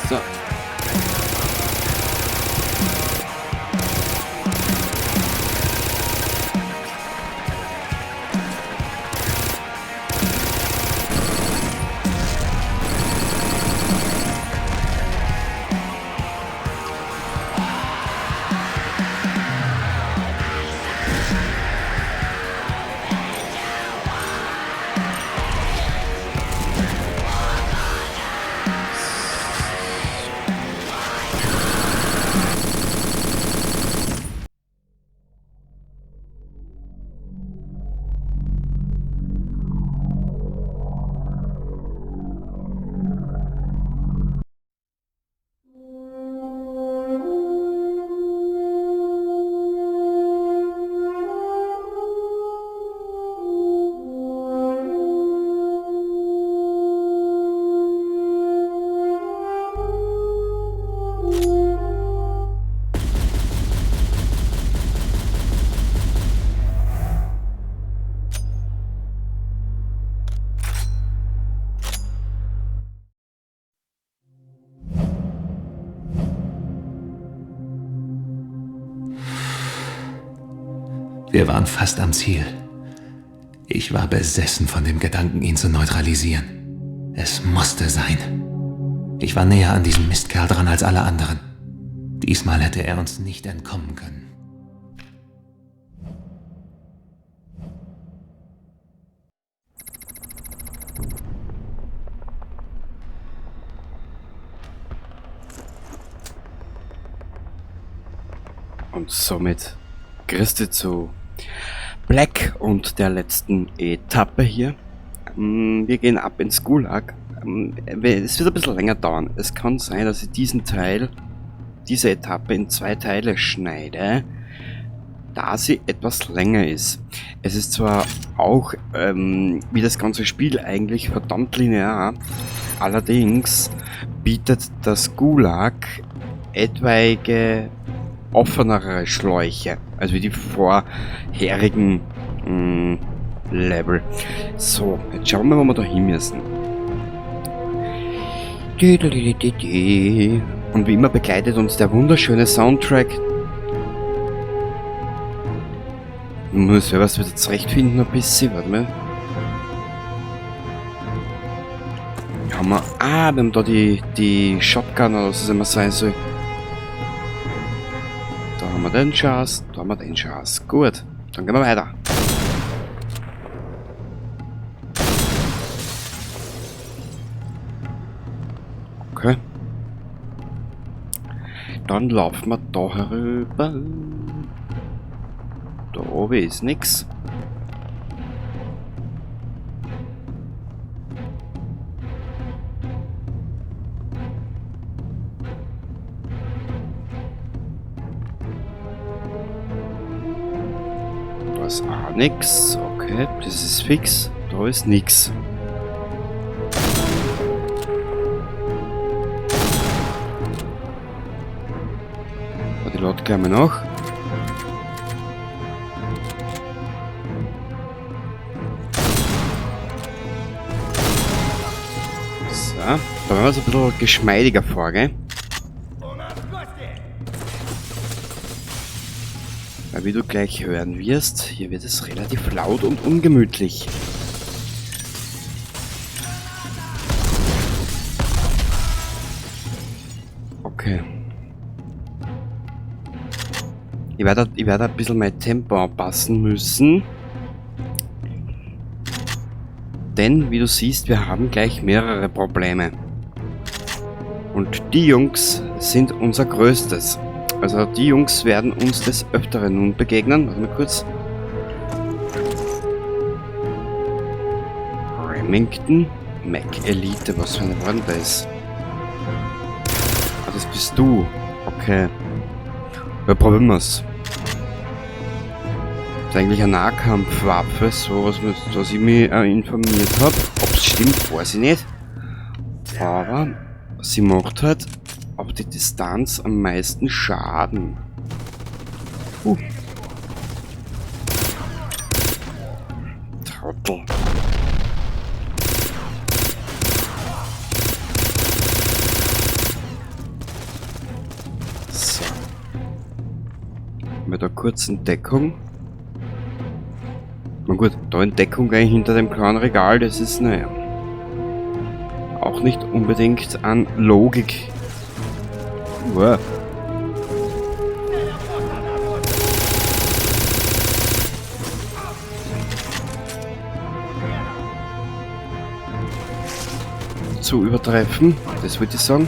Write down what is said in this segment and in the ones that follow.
So. Wir waren fast am Ziel. Ich war besessen von dem Gedanken, ihn zu neutralisieren. Es musste sein. Ich war näher an diesem Mistkerl dran als alle anderen. Diesmal hätte er uns nicht entkommen können. Und somit Christi zu Black und der letzten Etappe hier. Wir gehen ab ins Gulag. Es wird ein bisschen länger dauern. Es kann sein, dass ich diese Etappe in zwei Teile schneide, da sie etwas länger ist. Es ist zwar auch, wie das ganze Spiel eigentlich, verdammt linear, allerdings bietet das Gulag etwaige offenere Schläuche, also wie die vorherigen Level. So, jetzt schauen wir mal, wo wir da hin müssen. Und wie immer begleitet uns der wunderschöne Soundtrack. Ich muss selber wieder zurechtfinden ein bisschen, warte mal. Haben wir, ah, wir haben da die Shotgun oder was es immer sein soll. Da haben wir den Schatz, da haben wir den Schatz. Gut, dann gehen wir weiter. Okay. Dann laufen wir da herüber. Da oben ist nix. Da ist auch nix. Okay, das ist fix. Da ist nix. Die Leute gleich mal nach. So, da werden wir so ein bisschen geschmeidiger vor, gell? Weil wie du gleich hören wirst, hier wird es relativ laut und ungemütlich. Okay. Ich werde ein bisschen mein Tempo anpassen müssen. Denn, wie du siehst, wir haben gleich mehrere Probleme. Und die Jungs sind unser Größtes. Also die Jungs werden uns des Öfteren nun begegnen. Warte mal kurz. Remington Mac Elite, was für eine war denn das? Ah, das bist du. Okay. Ja, probieren wir's. Das ist eigentlich eine Nahkampfwaffe, so was ich mich informiert hab. Ob's stimmt, weiß ich nicht. Aber sie macht halt auf die Distanz am meisten Schaden. Trottel. Mit der kurzen Deckung. Na gut, da in Deckung gehen hinter dem kleinen Regal, das ist, naja, auch nicht unbedingt an Logik. Uah. Zu übertreffen, das würde ich sagen.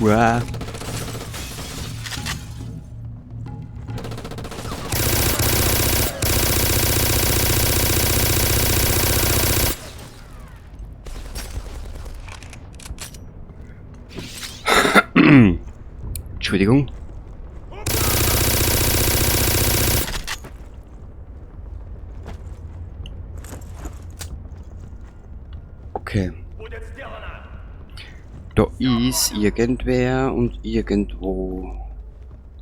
Uah. Entschuldigung. Okay. Da ist irgendwer und irgendwo.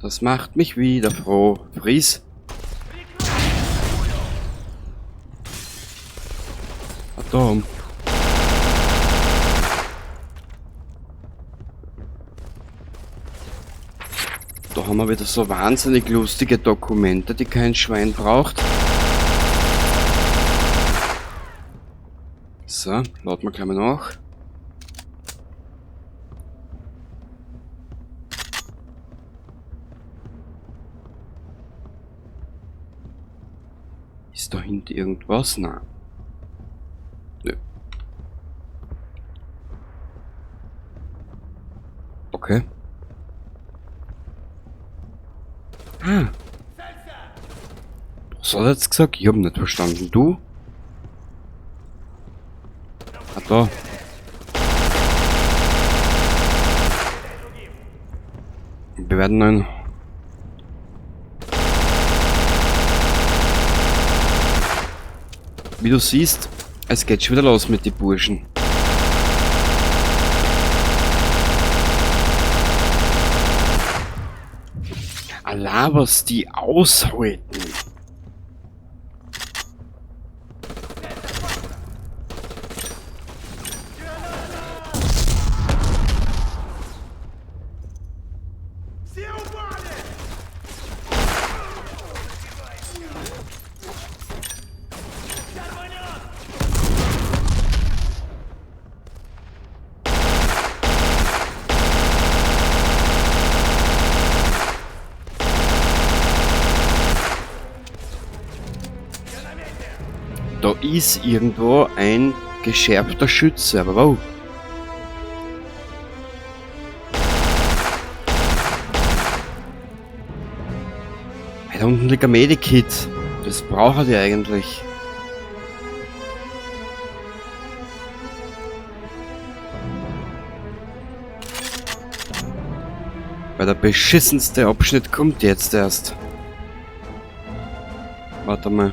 Das macht mich wieder froh. Fries. Atom. Da haben wir wieder so wahnsinnig lustige Dokumente, die kein Schwein braucht. So, laden wir gleich mal nach. Ist da hinten irgendwas? Nein. Nö. Okay. Ah. Was hat er jetzt gesagt? Ich hab nicht verstanden. Du? Ah, da. Wir werden einen... Wie du siehst, es geht schon wieder los mit den Burschen. Allah, was die aushalten. Da ist irgendwo ein geschärfter Schütze, aber wow. Hey, da unten liegt ein Medikit. Das braucht er eigentlich. Weil der beschissenste Abschnitt kommt jetzt erst. Warte mal.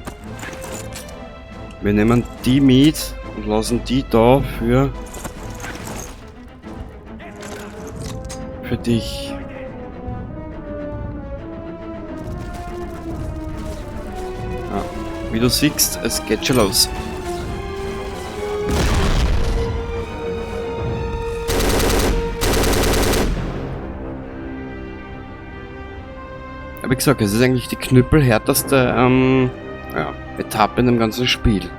Wir nehmen die mit und lassen die da für dich. Ja, wie du siehst, es geht schon los. Aber wie gesagt, es ist eigentlich die knüppelhärteste Etappe in dem ganzen Spiel.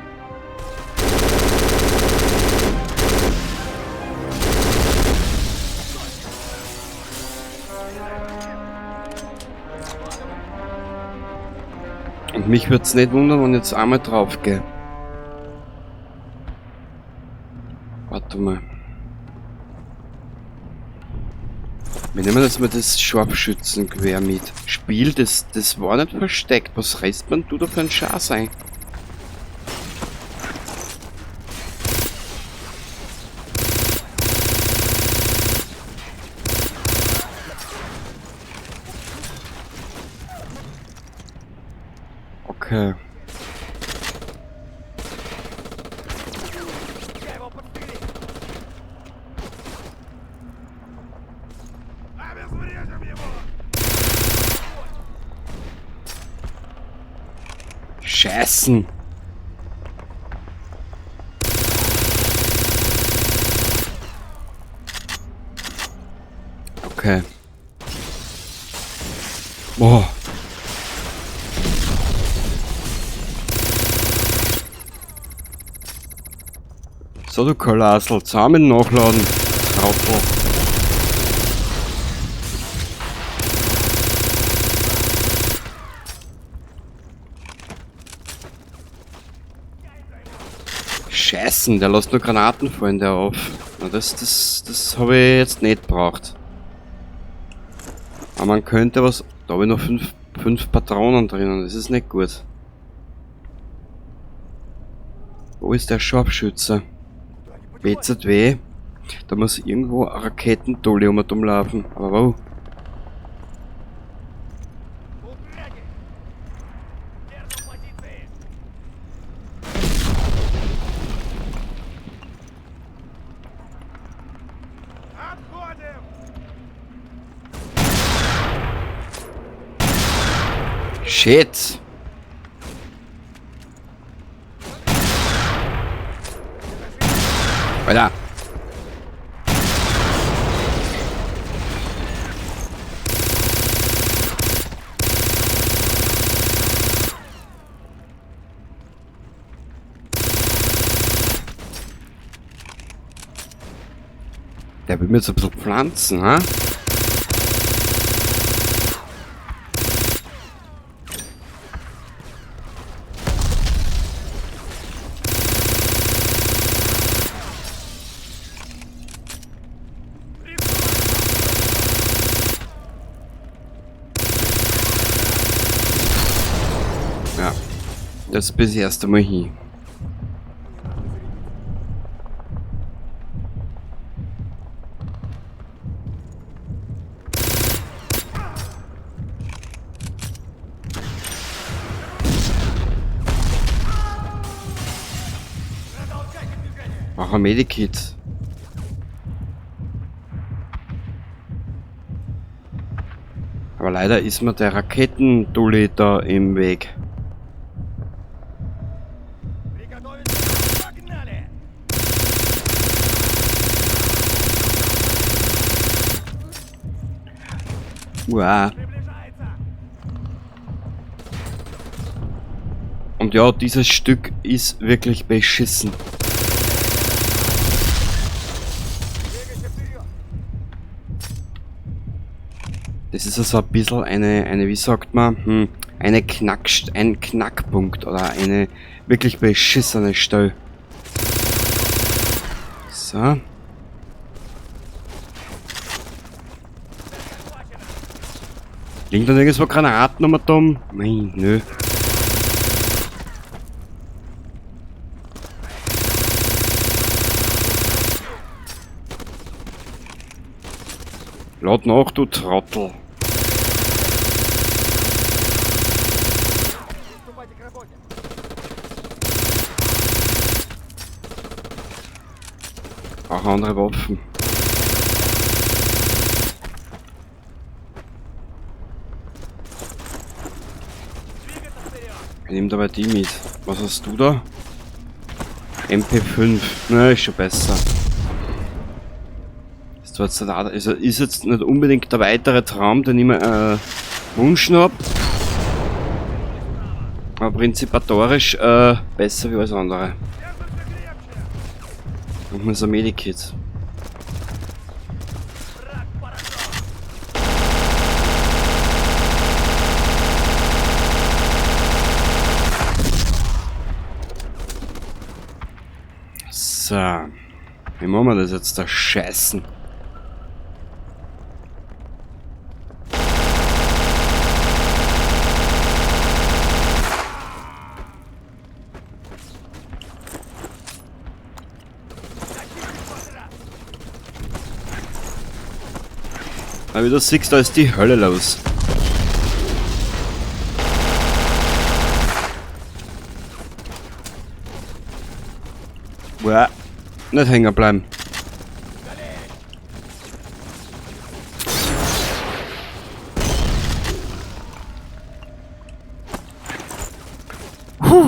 Und mich würd's nicht wundern, wenn ich jetzt einmal drauf gehe. Warte mal. Wir nehmen jetzt mal das Scharfschützengewehr mit. Spiel, das war nicht versteckt. Was reißt man du da für einen Schaß ein? Okay. Scheißen. Okay. Boah. So, du Kolasel, zusammen nachladen. Trottel. Scheißen, der lässt nur Granaten fallen, der auf. Na, das habe ich jetzt nicht gebraucht. Aber man könnte was... Da habe ich noch 5 Patronen drinnen, das ist nicht gut. Wo ist der Scharfschütze? BZW. Da muss irgendwo ein Raketentolli rumlaufen. Aber wo? Shit! Alter! Der will mir jetzt ein bisschen pflanzen, ha? Ja, das bis erst einmal hin. Mach ein Medikit. Aber leider ist mir der Raketendulli da im Weg. Uah. Und ja, dieses Stück ist wirklich beschissen. Das ist also ein bisschen eine, wie sagt man, eine Knack, ein Knackpunkt oder eine wirklich beschissene Stelle. So. Liegen da nirgendwo Granaten um dumm? Nein, nö. Lad nach, du Trottel. Auch andere Waffen. Ich nehme dabei die mit. Was hast du da? MP5. Na, ist schon besser. Ist zwar jetzt nicht, also ist jetzt nicht unbedingt der weitere Traum, den ich mir wünschen hab. Aber prinzipatorisch besser wie alles andere. Und mir so ein Medikit. So. Wie machen wir das jetzt da? Scheißen. Aber wie du siehst, da ist die Hölle los. Uah, nicht hängen bleiben. Puh.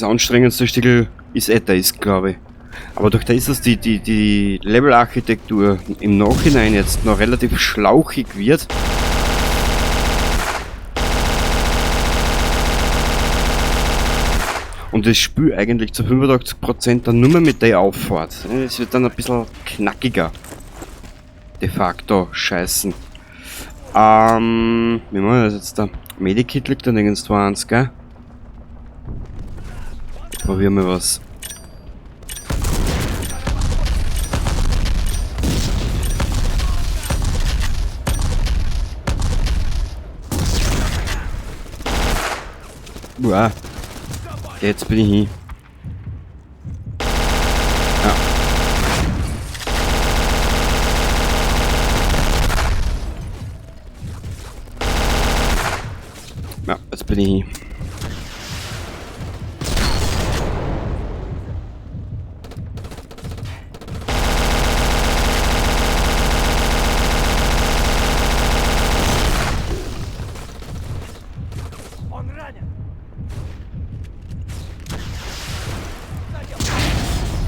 Das anstrengendste Stückel ist eh das, glaube ich. Aber durch das, dass die Levelarchitektur im Nachhinein jetzt noch relativ schlauchig wird, und das Spiel eigentlich zu 85% dann nur mehr mit der auffährt. Es wird dann ein bisschen knackiger. De facto scheißen. Wie machen wir das jetzt da? Medikit liegt da nirgendwo eins, gell? Probieren wir was. Uah. Jetzt bin ich hin. Ja. Ja, jetzt bin ich hin.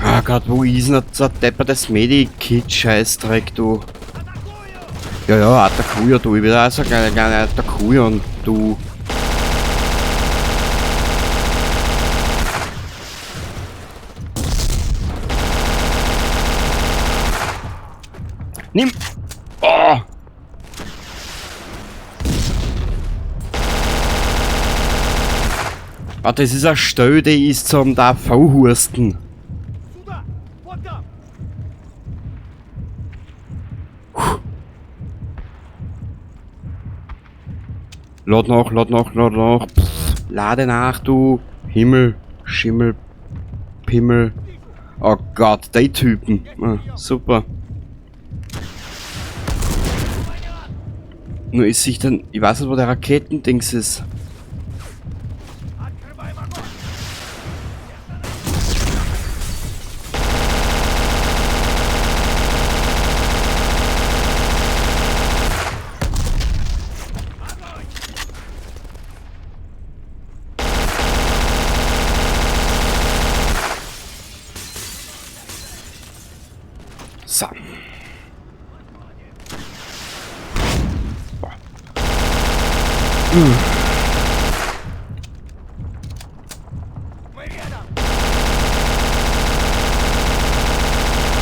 Ah Gott, wo ist denn der deppertes Medikit-Scheißdreck, du? Ja, ja, Atakuya, du. Ich will auch so eine kleine Atakuya und du. Nimm! Oh! Warte, das ist eine Stelle, die ist zum da V-Hursten. Lad nach, lad nach, lad nach. Pff, lade nach, du Himmel, Schimmel, Pimmel. Oh Gott, die Typen. Ah, super. Nur ist sich dann... Ich weiß nicht, wo der Raketendings ist. So. Boah.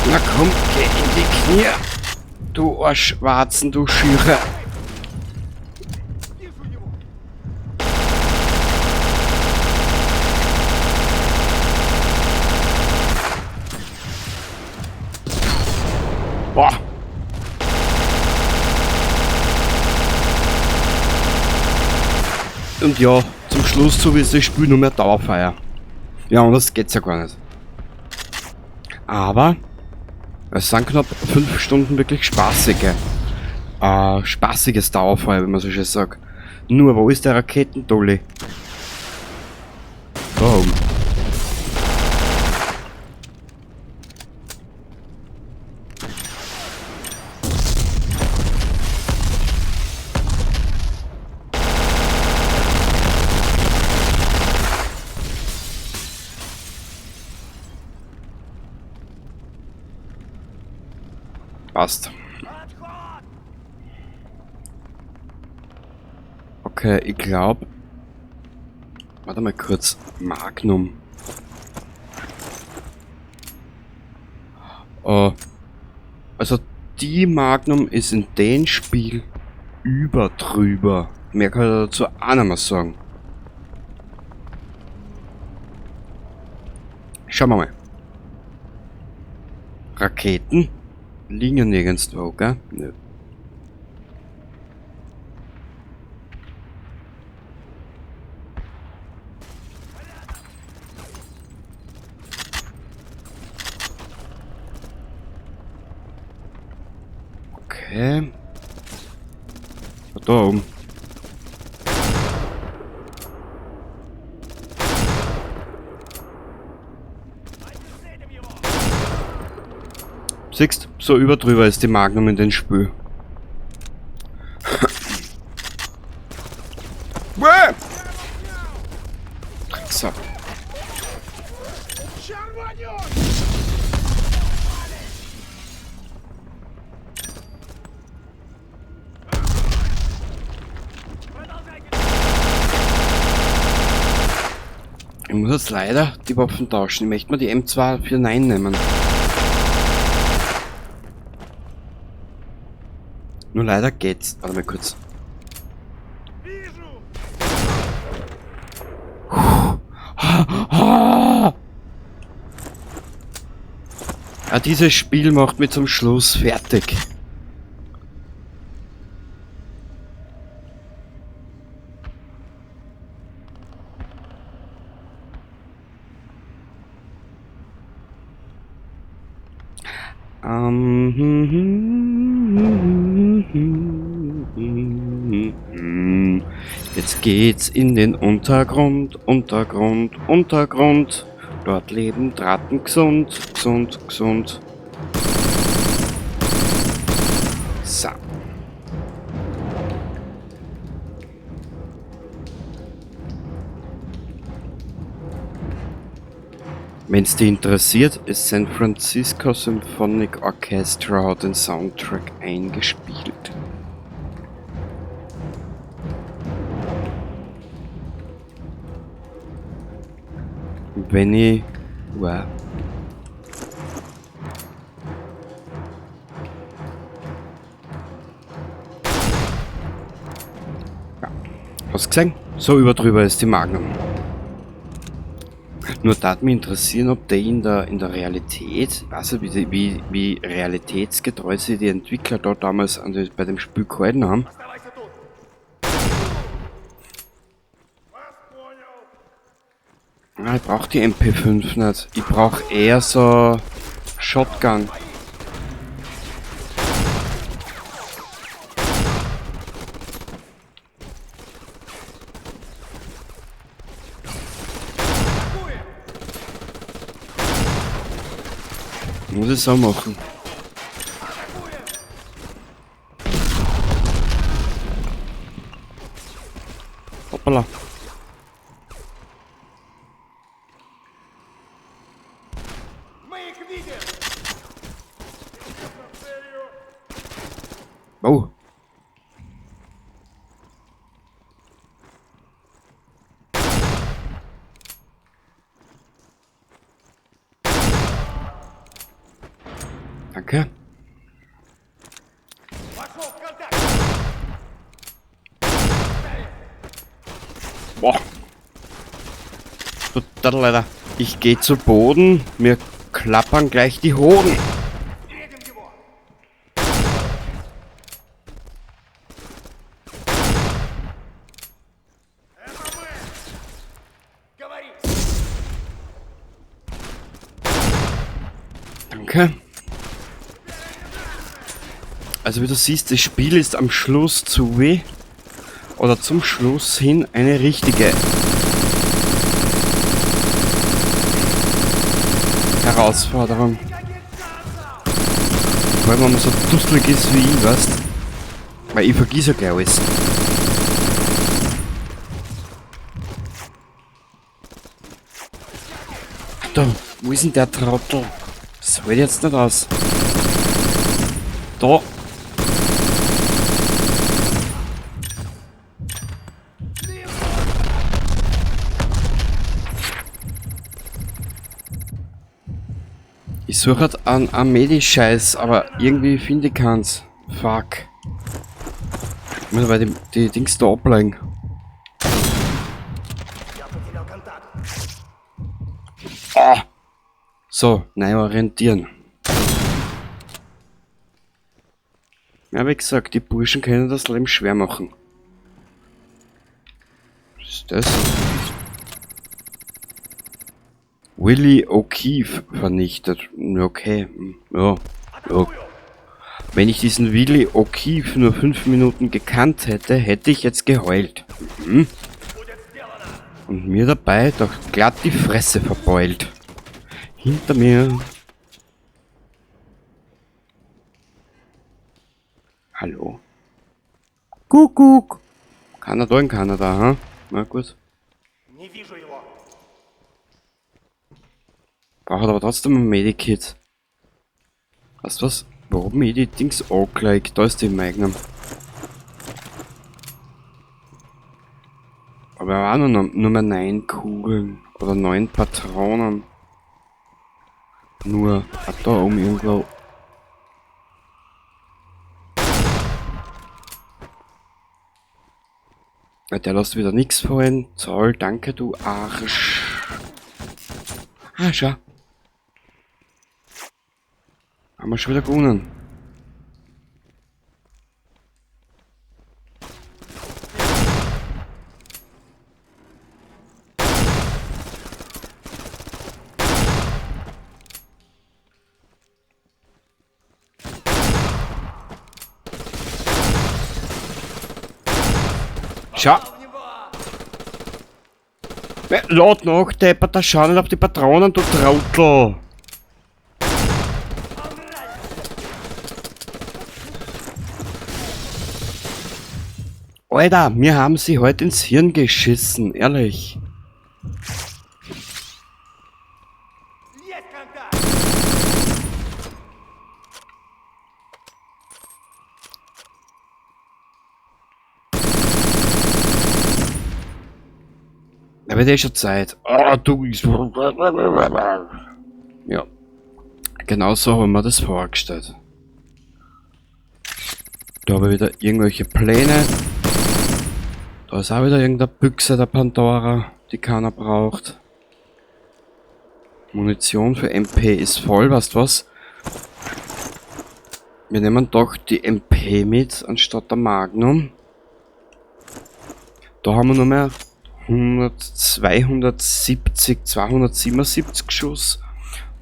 Na komm, geh in die Knie. Du Arschwarzen, du Schüre. Boah. Und ja, zum Schluss so wie es das Spiel nur mehr Dauerfeuer. Ja, anders geht's ja gar nicht. Aber es sind knapp 5 Stunden wirklich spaßige. Spaßiges Dauerfeuer, wenn man so schön sagt. Nur, wo ist der Raketendolly? Da oben. Passt. Okay, ich glaub... Warte mal kurz. Magnum. Also die Magnum ist in dem Spiel über drüber. Mehr kann ich dazu auch nicht mehr sagen. Schauen wir mal. Raketen liegen ja nirgendwo, gell? Nö. Okay. Da oben. Siehst, so über drüber ist die Magnum in den Spiel. Drecksack. Ich muss jetzt leider die Waffen tauschen. Ich möchte mir die M249 nehmen. Nur leider geht's. Warte mal kurz. Ja, dieses Spiel macht mich zum Schluss fertig. Jetzt geht's in den Untergrund, Untergrund, Untergrund. Dort leben Drachen gesund, gesund, gesund. So. Wenn's dich interessiert, ist San Francisco Symphonic Orchestra hat den Soundtrack eingespielt. Wenn ich... Wow. Ja. Hast du gesehen? So überdrüber ist die Magnum. Nur da hat mich interessieren, ob die in der Realität, ich weiß nicht, wie realitätsgetreu sie die Entwickler da damals bei dem Spiel gehalten haben. Ah, ich brauch die MP5 nicht. Ich brauch eher so Shotgun. Muss ich so machen. Hoppala. Oh. Danke. Boah. Total leider. Ich geh zu Boden, mir klappern gleich die Hoden. Danke. Also wie du siehst, das Spiel ist am Schluss zu weh. Oder zum Schluss hin eine richtige Herausforderung. Vor allem, wenn man so dusselig ist wie ich, weißt? Weil ich vergiss ja gleich alles. Da, wo ist denn der Trottel? Das hält jetzt nicht aus. Da. Ich suche halt einen Medi-Scheiß, aber irgendwie finde ich keins. Fuck. Ich muss aber die Dings da ablegen. Ah! So, neu orientieren. Ja, wie gesagt, die Burschen können das Leben schwer machen. Was ist das? Willie O'Keefe vernichtet. Okay, ja, ja. Wenn ich diesen Willie O'Keefe nur 5 Minuten gekannt hätte, hätte ich jetzt geheult. Mhm. Und mir dabei doch glatt die Fresse verbeult. Hinter mir. Hallo. Kuckuck. Kanada in Kanada, ha? Na gut. Braucht aber trotzdem ein Medikit. Weißt du was? Warum ich die Dings angelegt? Da ist die Magnum. Aber er war nur mehr 9 Kugeln. Oder 9 Patronen. Nur hat da oben irgendwo. Ja, der lässt wieder nichts fallen. Zoll, danke du Arsch. Ah, schau. Haben wir schon wieder gewonnen. Schau. Lad nach, Deppert, da schau nicht auf die Patronen, du Trottel. Alter, mir haben sie heute ins Hirn geschissen, ehrlich. Da wird eh schon Zeit. Oh, du. Ja. Genau so haben wir das vorgestellt. Da habe ich wieder irgendwelche Pläne. Da ist auch wieder irgendeine Büchse der Pandora, die keiner braucht. Munition für MP ist voll, weißt du was? Wir nehmen doch die MP mit, anstatt der Magnum. Da haben wir noch mehr 100, 270, 277 Schuss.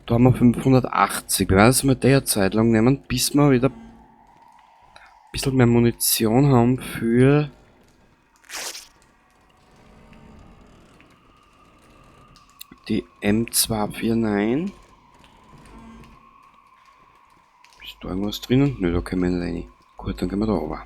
Da haben wir 580. Wir werden es mal der Zeit lang nehmen, bis wir wieder ein bisschen mehr Munition haben für die M249. Ist da irgendwas drinnen? Nö, da können wir nicht rein. Gut, dann gehen wir da runter.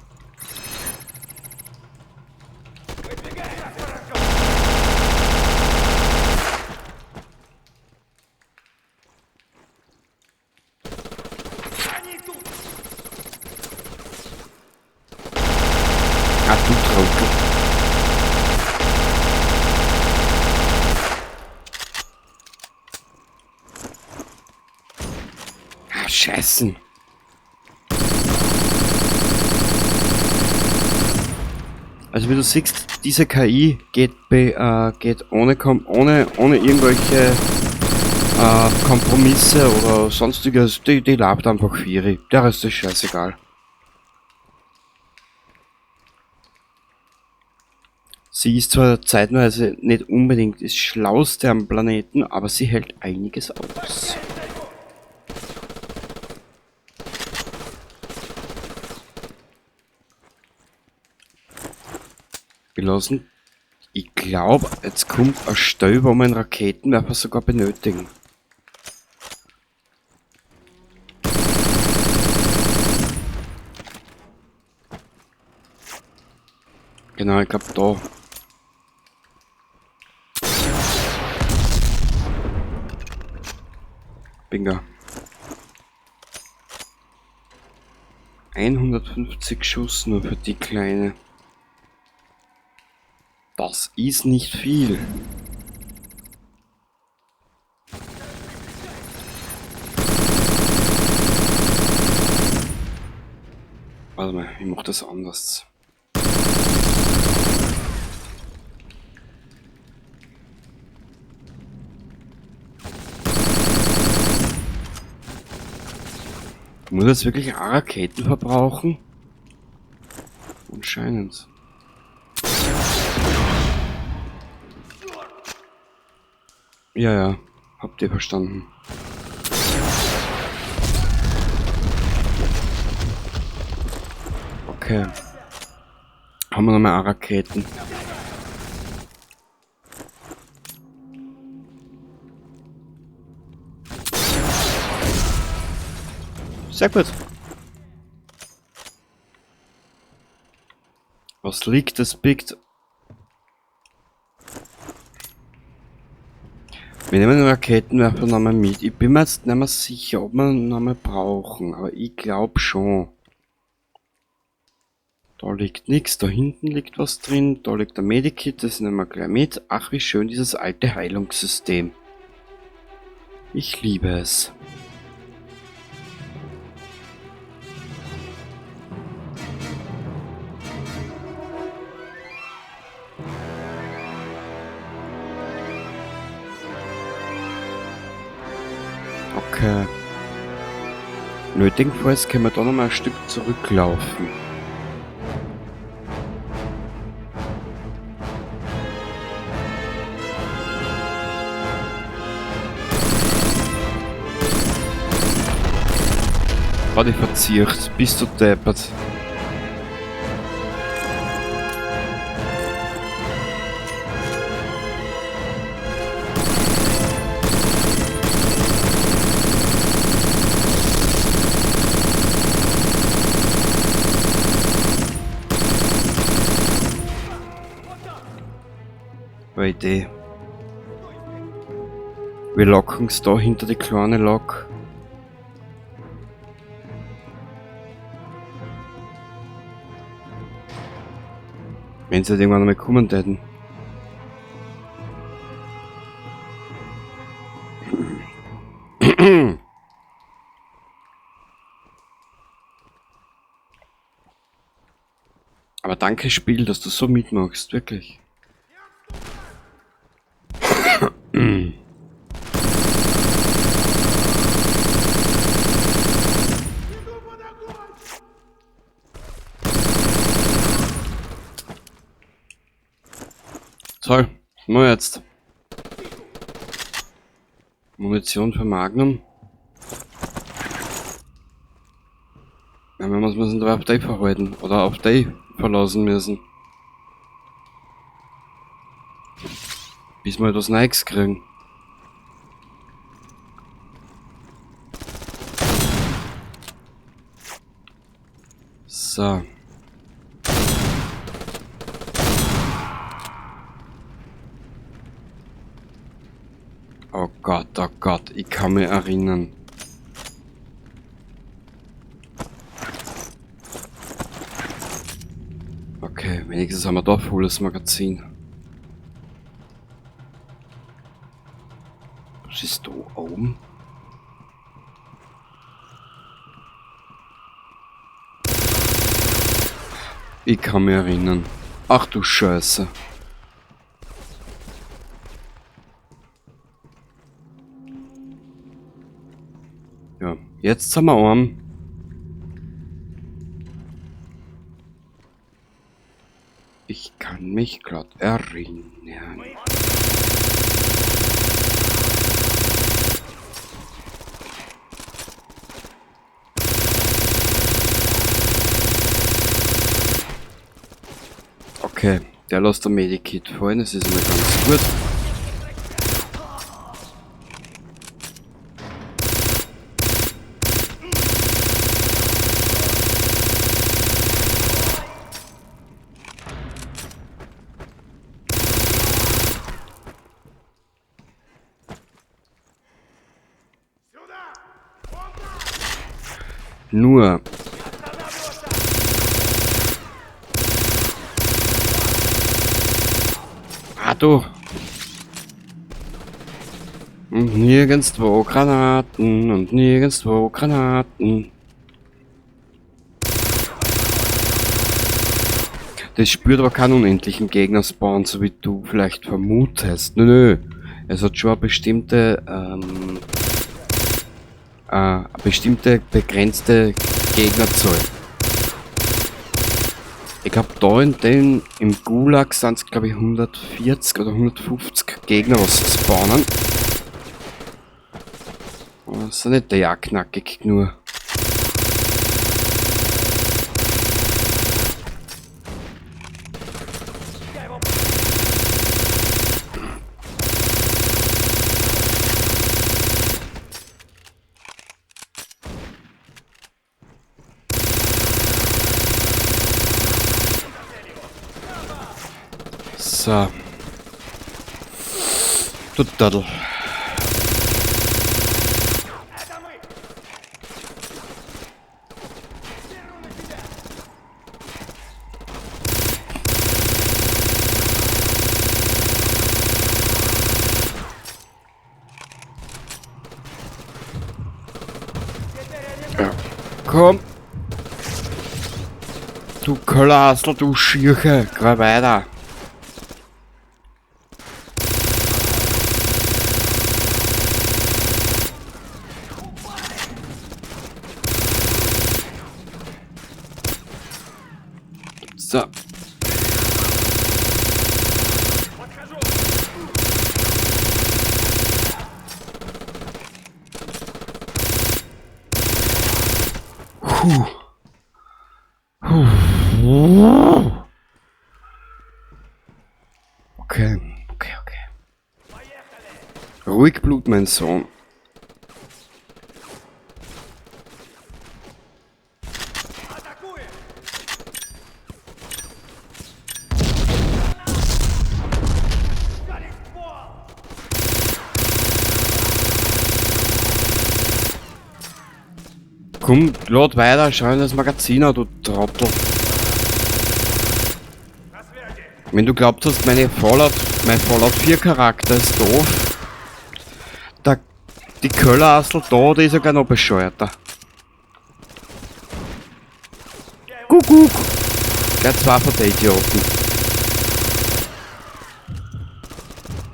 Ah, du Trottel. Ah, Scheißen. Also wie du siehst, diese KI geht ohne irgendwelche Kompromisse oder sonstiges. Die labt einfach Vieri. Der Rest ist scheißegal. Sie ist zwar zeitweise nicht unbedingt das Schlauste am Planeten, aber sie hält einiges aus. Wir lassen, ich glaube, jetzt kommt eine Stelle, wo wir einen Raketenwerfer sogar benötigen. Genau, ich glaube da. Bingo. 150 Schuss nur für die Kleine. Das ist nicht viel. Warte mal, ich mach das anders. Muss jetzt wirklich auch Raketen verbrauchen? Anscheinend. Ja, ja, habt ihr verstanden. Okay. Haben wir noch mehr Raketen? Sehr gut. Was liegt, das biegt. Wir nehmen den Raketenwerfer nochmal mit. Ich bin mir jetzt nicht mehr sicher, ob wir ihn nochmal brauchen, aber ich glaube schon. Da liegt nichts, da hinten liegt was drin, da liegt der Medikit, das nehmen wir gleich mit. Ach, wie schön dieses alte Heilungssystem. Ich liebe es. Okay. Nötigenfalls können wir da nochmal ein Stück zurücklaufen. Warte, ich verzieht. Bist du deppert? Idee. Wir locken's da hinter die kleine Lok. Wenn sie halt irgendwann einmal kommen täten. Aber danke Spiel, dass du so mitmachst, wirklich. Toll, nur jetzt. Munition für Magnum. Ja, wir müssen da auf die verhalten oder auf die verlassen müssen. Bis wir etwas Neues kriegen. So. Oh Gott, ich kann mich erinnern. Okay, wenigstens haben wir da volles Magazin. Was ist da oben? Ich kann mich erinnern. Ach du Scheiße. Ja, jetzt sind wir arm. Ich kann mich grad erinnern. Okay, der lässt der Medikit fallen, das ist immer ganz gut. Nur. Ah, du. Und nirgendwo Granaten und nirgendwo Granaten. Das spürt aber keinen unendlichen Gegner-Spawn, so wie du vielleicht vermutest. Nö, nö. Es hat schon eine bestimmte, bestimmte begrenzte Gegnerzahl. Ich glaub, da in den, im Gulag sind's, glaub ich, 140 oder 150 Gegner, was spawnen. Das ist ja nicht der ja knackig nur. So. Du Daddel. Komm! Du Köllerhassel, du Schirche! Geh weiter! So. Puh. Puh. Okay, okay, okay. Ruhig Blut, mein Sohn. Komm, lad weiter, schau in das Magazin an, du Trottel. Wenn du glaubt hast, mein Fallout 4 Charakter ist doof. Die Köllerhassel da, die ist ja gar noch bescheuerter. Kuckuck! Gleich zwei von den Idioten.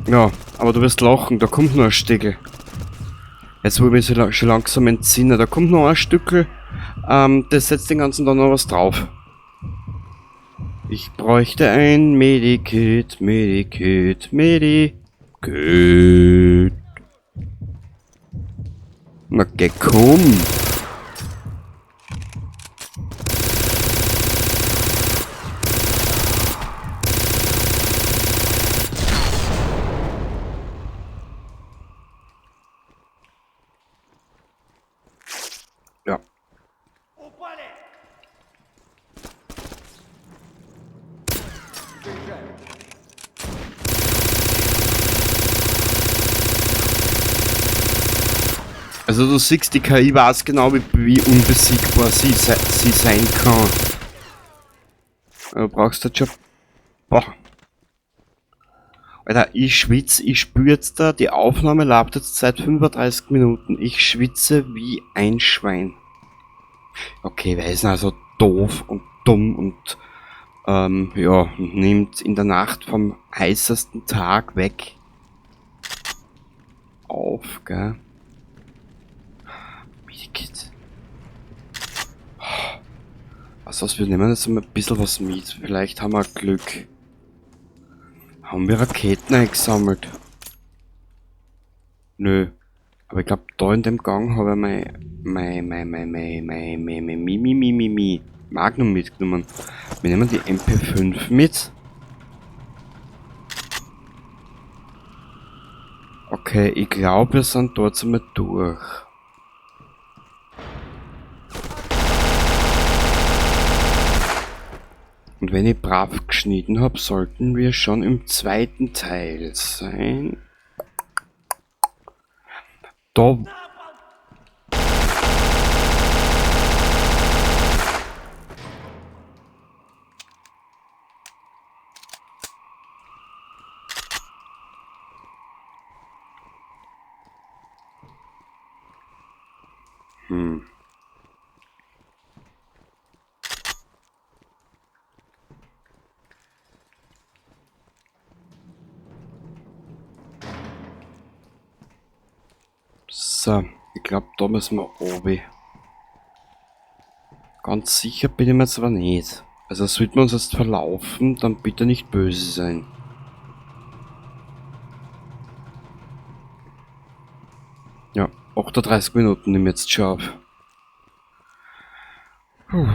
Ja, aber du wirst lachen, da kommt nur ein Stickel. Jetzt wo ich mich schon langsam entsinne, da kommt noch ein Stückel, das setzt den ganzen Tag noch was drauf. Ich bräuchte ein Medikit, Medikit, Medikit. Na geh, komm! Ja. Also du siehst, die KI weiß genau, wie unbesiegbar sie sein kann. Du brauchst das schon... Boah. Alter, ich schwitze, ich spür jetzt da, die Aufnahme läuft jetzt seit 35 Minuten. Ich schwitze wie ein Schwein. Okay, wer ist denn also doof und dumm und ja, nimmt in der Nacht vom heißesten Tag weg auf, gell? Medikit. Was, wir nehmen jetzt mal ein bisschen was mit. Vielleicht haben wir Glück. Haben wir Raketen eingesammelt? Nö. Aber ich glaub, da in dem Gang habe ich mein Magnum mitgenommen. Wir nehmen die MP5 mit. Okay, ich glaub, wir sind dort einmal durch. Und wenn ich brav geschnitten hab, sollten wir schon im zweiten Teil sein. Da. So, ich glaub, da müssen wir oben. Ganz sicher bin ich mir zwar nicht. Also sollten wir uns jetzt verlaufen, dann bitte nicht böse sein. Ja, 38 Minuten nehme ich jetzt schon auf. Puh.